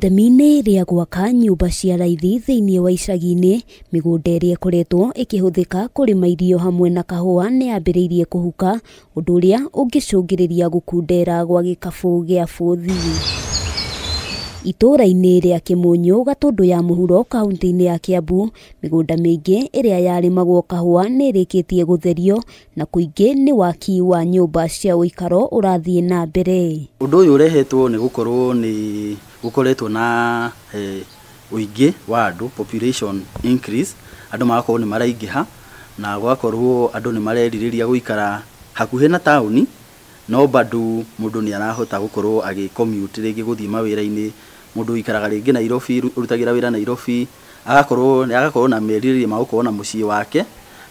Itemi-inĩ rĩa gwaka nyũmba cia raithi thĩinĩ wa icagi-inĩ, mĩgũnda ĩrĩa ĩkoretwo ĩkĩhũthĩka kũrĩma irio hamwe na kahũa nĩ yambĩrĩirie kũhuka, ũndũ ũrĩa ũngĩcũngĩrĩria gũkundera gwa gĩkabũ gĩa bũthi. Itũũra-inĩ rĩa Kĩmũnyũ, Gatũndũ ya mũhuro kaunti-inĩ ya Kiambu, mĩgũnda mĩingĩ ĩrĩa yarĩmagwo kahũa nĩ ĩrĩkĩtie gũtherio na kũingĩ nĩ waki wa nyũmba cia ũikaro ũrathiĩ na mbere. Ũndũ ũyũ ũrehetwo nĩ gũkorwo nĩ gũkoretwo na ũingĩ wa andũ, population increase, andũ magakorwo nĩ maraingĩha na gũgakorwo andũ nĩ marerirĩria gũikara hakuhĩ na taũni, no bado mũndũ nĩ arahota gũkorwo agĩ commute rĩngĩ gũthiĩ mawĩra-inĩ. Mũndũ ũikaraga rĩngĩ Nairobi, ũrutagĩra wĩra Nairobi, agakorwo na merirĩria ma gũkorwo na mũciĩ wake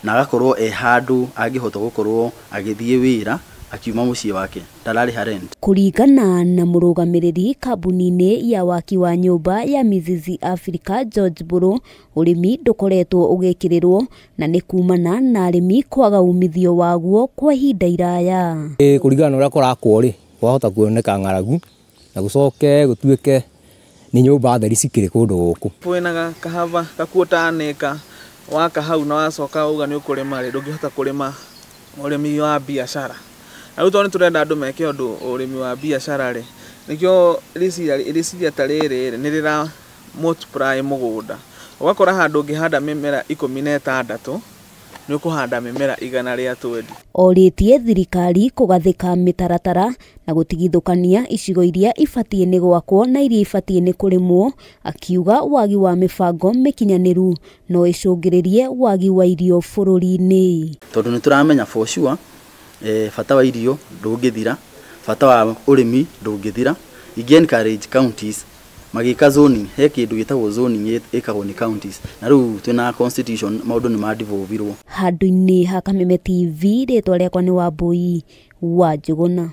na agakorwo e handũ angĩhota gũkorwo agĩthiĩ wĩra akiuma mũciĩ wake, ndararĩha rent. Kũringana na mũrũgamĩrĩri kambuni-inĩ ya waki wa nyũmba ya Mizizi Africa George Mbũrũ, ũrĩmi ndũkoretwo ũgĩkĩrĩrwo na nĩ kumana na arĩmi kwaga umithio waguo kwa ihinda iraya. Kũringana na ũrĩa kũrakwo rĩ, kwahota kuoneka ng'aragu na gũcoke gũtuĩke nĩ nyũmba theri cikĩrĩ kũndũ gũkũ. Kwĩna kahava gakuotanĩka waka hau na wacoka uga nĩ ũkũrĩma rĩ, ndũngĩhota kũrĩma ũrĩmi wa biacara. Na rĩu tondũ nĩ tũrenda andũ meke ũndũ ũrĩmi wa biacara rĩ, nĩkĩo rĩciria ta rĩrĩ rĩ, nĩ rĩra multiply mũgũnda. Ũgakora handũ ũngĩhanda mĩmera 16 nĩ ũkũhanda mĩmera 120. Orĩtie thirikari kũgathĩka mĩtaratara na gũtigithũkania icigo iria ibatiĩ nĩ gwakwo na iria ibatiĩ nĩ kũrĩmwo, akiuga wagi wa mĩbango mĩkinyanĩru no ĩcũngĩrĩrie wagi wa irio bũrũri-inĩ. Tondũ nĩ tũramenya for sure, bata wa irio ndũngĩthira, bata wa ũrĩmi ndũngĩthira. Ingĩ encourage counties magĩka zoning, he kĩndũ gĩtagwo zoning ĩkagwo nĩ counties, na rĩu twĩna constitution maũndũ nĩ ma devolve-irwo. Handũ-inĩ ha Kameme TV, rĩtwa rĩakwa nĩ Wambui wa Njũgũna.